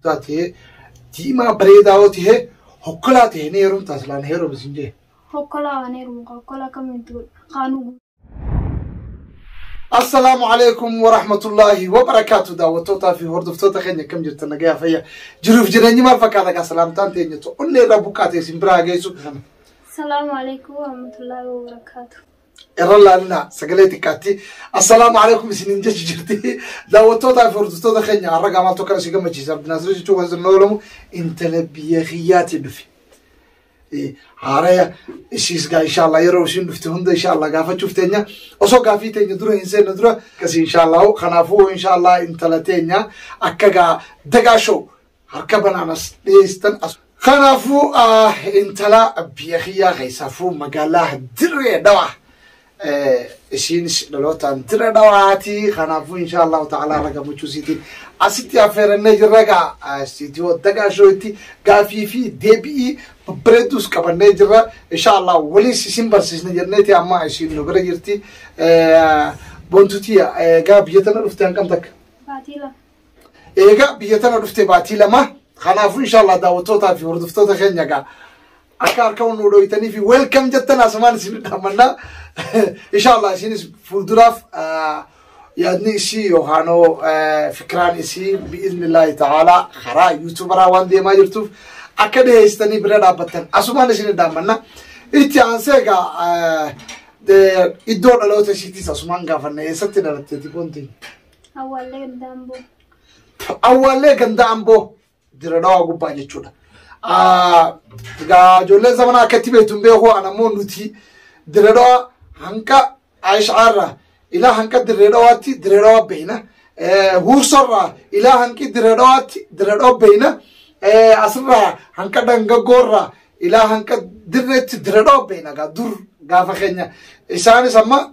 Furdaa ta'ee diimaa bareedaa yoo ta'e hokkolaa ta'e ni heerumtaa silaan heerumi sin jee. Hokkolaa waan heerumu hokkolaa kamitti godhu kaanuu. Assalaamu alaikum wa rahmatullahi wa barakaatu. Daawwattootaa fi hordoftoota keenya, akkam jirtan? Nagayaa, fayya, jiruuf jireenyi maal fakkaata? Gaa salaamtaan teenya onnee irraa buqqaatee isin biraa geessu. Salaamu alaikum warahmatullahi wabarakaatu. Irra laalinaa sagalee xiqqaatti. Assalaamu alaikum isiniin jechi jirti. Daawwattootaa fi hordoftoota keenya, har'a gaa maaltu akkana si gammachiisa? Abdinaasir jechuun kan isin oolamu intala biyya kiyyaatti dhufe. Haaraya ishiis gaa inshallah yeroo ishiin dhufte hunda inshallah gaafachuuf teenya. Osoo gaafii teenya dura hin seenne dura akkasii inshallah. Kanaafuu inshallah intala teenya akka gaa Dagaa Show harka banaanas dhiyeessitan as. Kanaafuu intala biyya kiyyaa keessaafuu magaalaa Dirree Dhawaa, ishiinis dhalootaan Dirree Dhawaati. Kanaafuu inshallah ta'ala irra gammachuu isiitiin asitti affeerannee jirra. Gaa istiidiyoo Dagaa Showitti gaafii fi deebi'ii babbareedduus qabannee jirra. Inshallah waliis isin barsiisna jenneeti amma ishiin nu bira jirti. Boontutii, egaa biyya tana dhufte hanqam takka? Baatii 2. Egaa biyya tana dhufte baatii 2. Kanaafuu inshallah daawwattootaa fi hordoftoota keenya gaa akka harka nu dhoytanii fi welcome jettan asumaan isin dhaammannaa. Inshallah isinis fuulduraaf yaadni isii yookaanoo fikiraan isii bi'iznillaahi ta'aalaa karaa yuutuubaraa waan deemaa jirtuuf akka dhiyeessitanii bira dhaabbattan asumaan isin dhaammanna. Itti aansee egaa iddoo dhaloota isiitis asumaan gaafanna. Eessatti dhalatteeti, Boontiin? Awwaallee ganda Amboo. Awwaallee ganda Amboo, Dirree Dhawaa gubbaa jechuudha. Egaa ijoolleen zamanaa akkatti beektu hin beeku. An ammoo nuti Dirree Dhawaa hanqa Aayishaarraa ilaa hanqa Dirree Dhawaatti Dirree Dhawaa beekna. Huursorraa ilaa hanqi Dirree Dhawaatti Dirree Dhawaa beekna. Asirraa hanqa Dangaggoorraa ilaa hanqa Dirreetti Dirree Dhawaa beekna. Egaa dur gaafa keenya isaanis amma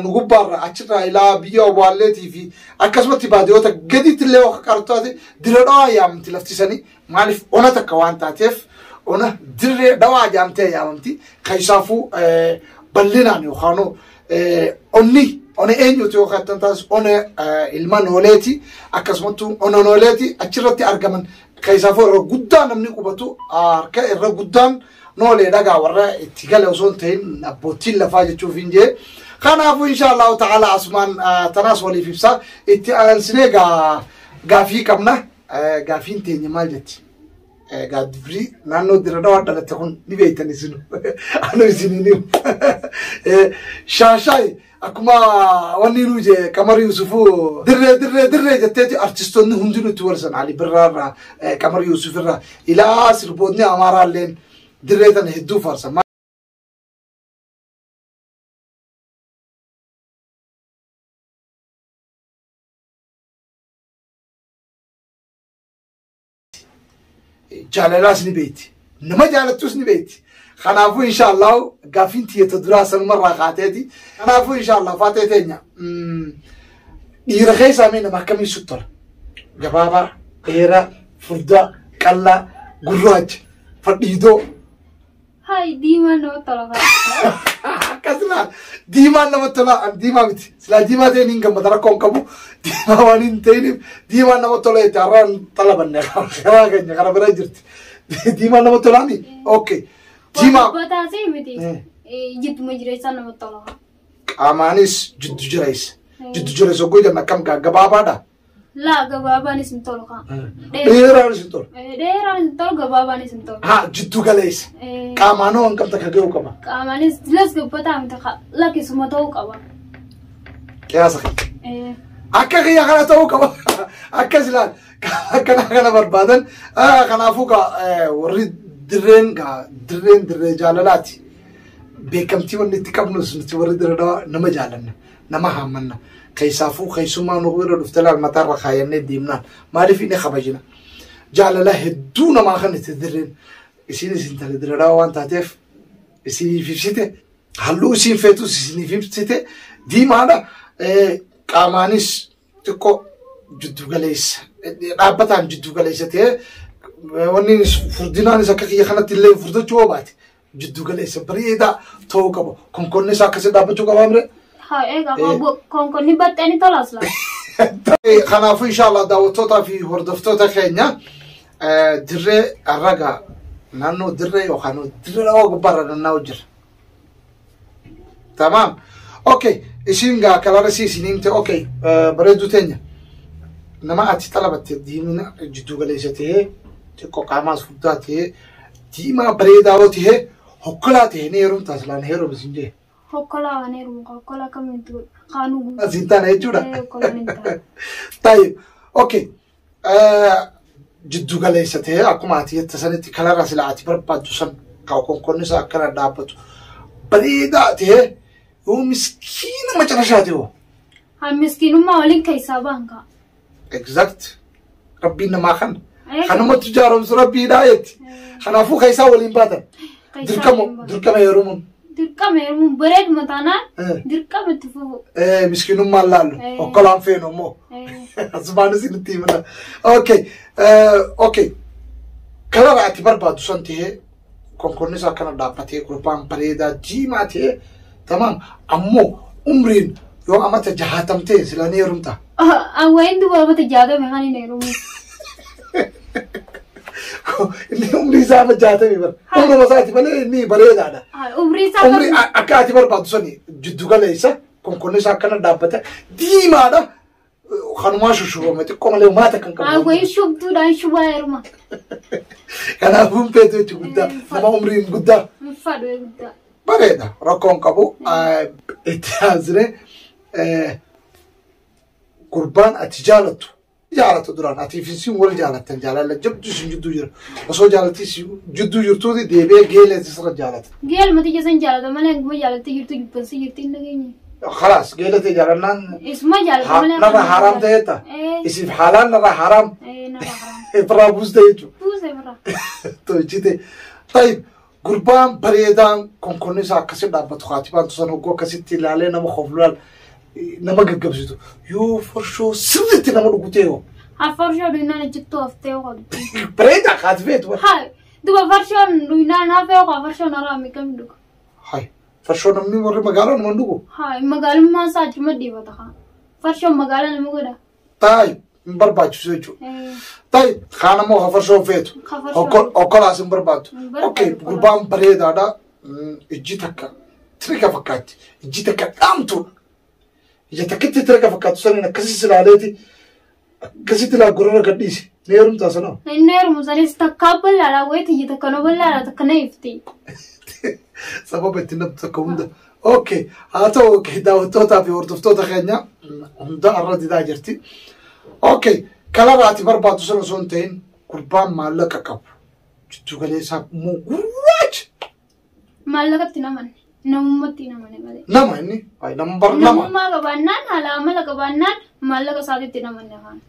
nu gubbaarra achirraa ilaa biyya Awwaalleetii fi akkasumatti baadiyyoota gaditti illee akka qartooti Dirree Dhawaa yaamti lafti sanii. Maaliif? Ona takka waan taateef ona Dirree Dhawaa jaamtee yaamamti. Keessaafuu bal'inaan yookaan onni ona eenyuti yookaan tan taasisu ona ilma nooleeti, akkasumattuu ona nooleeti achirratti argaman. Keessaafuu irra guddaa namni qubatu harka irra guddaan noolee dhagaa warra itti gale osoo hin ta'in abbootiin lafaa jechuuf hin jee. Kanaafuu insha Allahu ta'ala asumaan tanaas waliif ibsa. Itti aansinee gaa gaafii qabna. Gaafiin teenya maal jetti? Gaa dubrii naannoo Dirree Dhawaa dhalatte kun ni beektan isin. Anu isin hin himu. Shaashaay akkuma wanni nu jee Qamar Yuusufuu dirree dirree dirree jetteeti artistoonni hundinuu itti warsan. Ali Birraa irraa, Qamar Yuusuf irraa ilaa sirboonni Amaaraa illeen dirree tana hedduu faarsan. Jaalalaas ni beekti. Nama jaalattus ni beekti. Kanaafuu inshallah gaafiin tiyyata duraa sanumarraa kaateeti. Kanaafuu inshallah faatee teenya, dhiira keessaa mee nama akkamii sitti tola? Gabaabaa, dheeraa, furdaa, qal'aa, gurraacha, fadhiidoo. Hai, diimaan namatti tola. Akkas laal, diimaan namatti tola. Ani diimaa miti. Silaa diimaa ta'een hin gammada, rakkoo hin qabu. Diimaa waan hin ta'iniif diimaan namatti tola jecha har'aan xalabanne karaa keenya karaa bira jirti. Diimaan namatti tolaami? Okay. Diimaa. Dubbataas miti. Jidduma jireessaa namatti tola. Qaamaanis jiddu jireessa. Jiddu jireessa oggoo jenna akkam gaa, gabaabaadha? Laa, gabaabaanis hin tolu kaa. Dheeraanis hin tolu. Dheeraanis hin tolu, gabaabaanis hin tolu. Haa, jiddu galeessa. Qaamaanoo hangam takka ga'uu qaba? Qaamaanis las gabbataa miti kaa, lakkisuma ta'uu qaba. Qiyaasa kiyya. Akka kiyya kana ta'uu qaba. Akkas ilaal. Akkana kana barbaadan. Kanaafuu gaa warri dirreen gaa dirreen dirree jaalalaati. Beekamtii wanni itti qabnus nuti warri Dirree Dhawaa nama jaalanna. Nama haammanna. Keessaafuu keessummaa nu bira dhufte laal mataarra kaayannee deemnaan. Maaliif inni kabajina? Jaalala hedduu namaa kan itti dirreen. Isinis intala Dirree Dhawaa waan taateef isiniif ibsite. Halluu isiin feetus isiniif ibsite. Diimaadha. Qaamaanis xiqqoo jiddu galeessa. Dhaabbataan jiddu galeessa ta'ee wanni furdinaanis akka kiyya kanatti illee furdachuu yoo baate jiddu galeessa bareedaa ta'uu qaba. Konkonni isaa akkasii dhaabbachuu qabaa mire? Haa, egaa konkonni baxxee ni tolas laa. Kanaafuu inshallah daawwattootaa fi hordoftoota keenya dirree arraga naannoo dirree yookaan dirree dhawaa gubbaarra naanna'u jira. Tamaam. Okay, isin gaa kalara si isin himte okay bareedduu teenya. Nama ati xalabatte diimina jiddu galeessa ta'ee xiqqoo qaamaas furdaa ta'ee diimaa bareedaa yoo ta'e hokkolaa ta'e ni heerumtaa silaan heerumu isin jee. Hokkolaa waan heerumu hokkolaa kamitti kaanuu. Asiin taana jechuudha. Hokkolaan hin taane. Tayyib. Okay. Jiddu galeessa ta'ee akkuma ati jette sanitti kalara sila ati barbaaddu san konkonni isaa akkana dhaabbatu bareedaa ta'ee yoo miskiina macarashaa ta'e hoo. Haa miskiinummaa waliin keessaa ba'an kaa. Exact. Rabbiin namaa kana. Kanumatti jaaromsu rabbiidhaa jetti. Kanaafuu keessaa waliin baatan. Dirqama heerumuun. Dirqama heerumuun bareeduma taanaan dirqama itti fufu. Miskiinummaan laallu. Okkolaan feenu immoo. Asumaan isinitti himna. Okay. Okay. Kalara ati barbaaddu san ta'ee konkonni isaa akkana dhaabbatee gurbaan bareedaa diimaa ta'ee tamaam ammoo umriin yoo amata 60 ta'e sila ni heerumta. Wayin duuba amata 60 kan hin heerumu. Inni umrii isaa amma 60 bara. Umruma isaati malee inni bareedaadha. Umrii isaa Umrii akka ati barbaaddu sani jiddu galeessa konkonni isaa akkana dhaabbata diimaadha. Kanumaa shushubame xiqqoo malee maata kan qabu. Wayin shubduudhaan shubaa heeruma. Kanaafuu hin feetu jechuun guddaa nama umriin guddaa. Hin fadhu guddaa. Bareeda rakkoon qabu itti aansine gurbaan ati jaalattu jaalatu duraan ati fi isin wal jaalattan jaalala jabdu isin jidduu jira osoo jaalatti isin jidduu jirtuuti deebi'ee geelee sirra jaalata. Geel mati jesan jaalata malee hanguma jaalattee jirtu jibbansi jirti hin dhageenye. Khalaas geelatee jaalannaan Isuma jaalata malee. Narra haraam ta'eetta isiif haalaan narra haraam Narra haraam. Irraa buuste jechuudha. Buuse irraa. Tolchite. Tayyib gurbaan bareedaan konkonni isaa akkasitti dhaabbatu kaatibaan tusan hogguu akkasitti ilaalee nama koflaal nama gaggabsitu yoo farshoo sirriitti nama dhugutee hoo. Haa farshoo dhugnaan achitti haftee hoo. Bareedaa kaatibee tuba. Haa duba farshoon dhugnaan hafee hoo farshoon haraami kam dhuga. Haa farshoo namni warri magaalaa nama dhugu. Haa magaalummaan isaa achuma dhiibata haa. Farshoon magaalaa nama godha. Taayib hin barbaachisu jechuudha. Taayib kaan ammoo haa farshoo feetu. Okkolaas hin barbaaddu. Okay gurbaan bareedaadha. Ijji takka tirika fakkaatti. Ijji takka dhaamtuudha. Ija takkitti tirika fakkaattu saniin akkasii ilaaleeti akkasitti ilaa gorora gadhiisi. Ni heerumtaa sanoo? Inni heerumu sanis takkaa bal'aadha wayiiti ija takka no bal'aadha takka na ifti. Sababa ittiin dhabdu takka hunda. Okay haa ta'u okay daawwattootaa fi hordoftoota keenya hunda irra didaa jirti. Okay kalara ati barbaaddu sana osoo hin ta'in gurbaan maallaqa qabu. Jiddu galeessaa immoo gurraacha. Maallaqatti namanne. Namummaatti namane malee. Nama inni nama bar nama. Namummaa qabaannaan haala amala qabaannaan maallaqa isaatitti namanne afaan.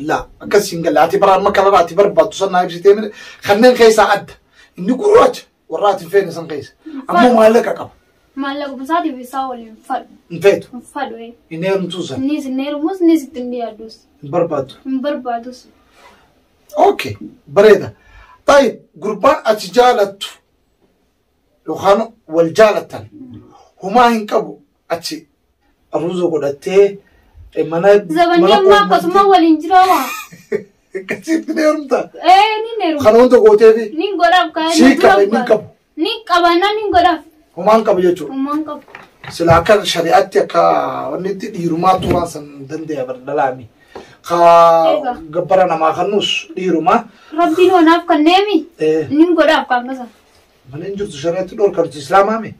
La akkasiin galle ati bara amma kalara ati barbaaddu sana naa ibsitee mire kanneen keessaa adda inni gurraacha warra ati hin feene san keessa ammoo maallaqa qaba. Maallaqa isaatiif isaa waliin fadhu. Hin feetu. Hin fadhu. Inni heerumtuu sana. Innis hin heerumus innis itti hin dhiyaadus. Hin barbaaddu. Hin barbaadus. Okay bareeda. Tayyib gurbaan ati jaalattu yookaan wal jaalattan humaa hin qabu achi ruuza godhattee mana. Zabanni ammaa akkasuma waliin jira waa. Akkasitti ni heerumtaa? Ni heeruma. Kana hunda gooteefi. Ni godhaaf kaa'ee. Sii qaba inni qabu. Ni qabaannaan ni godhaaf. Humaan qabu jechuudha. Humaan qabu. Sila akka shari'aatti akka wanni itti dhiirumaatu waan san dandeenya bardalaami. Ka gabbara namaa kannus dhiirumaa. Rabbiin honaaf kanneemi. Ni godhaaf kaa'amsa. Mana hin jirtu shari'aatti dhorkamtu islaamaami.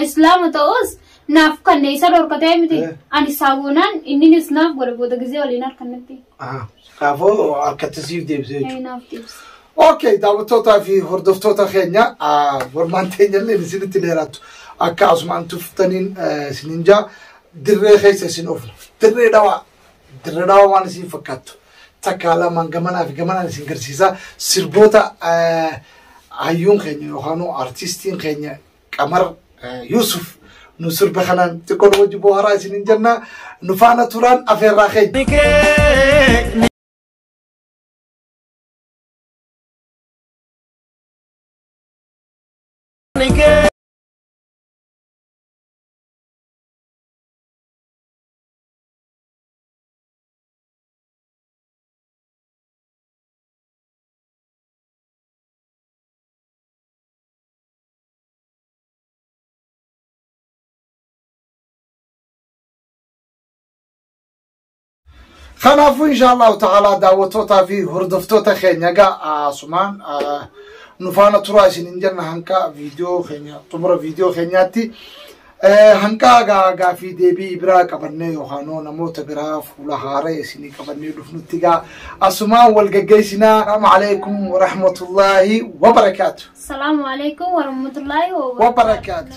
Islaama ta'us naaf kanne isa dhorkatee miti. Ani saabuunaan inninis naaf godhe booda gizee waliin harkannatti. Kanaafuu harkatti siif deebisee jechuudha. Naaf deebise. Okay daawwattootaa fi hordoftoota keenya mormaan teenya illee isinitti dheerattu. Akka asumaan tuftaniin isinin jaa dirree keessa isin oofna. Dirree dhawaa. Dirree dhawaa waan isin fakkaattu. Takka lamaan gamanaa fi gamanaan isin garsiisa. Sirboota hayyuun keenya yookaan artistiin keenya Qamar Yusuf nu sirba kanaan xiqqoo nu wajji bohaaraa isinin jenna. Nu faana turaan afeerraa keenya. Kanaafuu insha Allahu ta'ala daawwattootaa fi hordoftoota keenya egaa asumaan nu faana turaa isiniin jenna hanqa viidiyoo keenya xumura viidiyoo keenyaatti. Hanqa gaafii deebii biraa qabannee yookaan namoota biraa fuula haaraa isinii qabannee dhufnutti gaa asumaan wal gaggeessinaa. Salaamu alaikum wa rahmatullahi wa barakaatu. Salaamu alaikum warahmatullahi Wabarakaatu.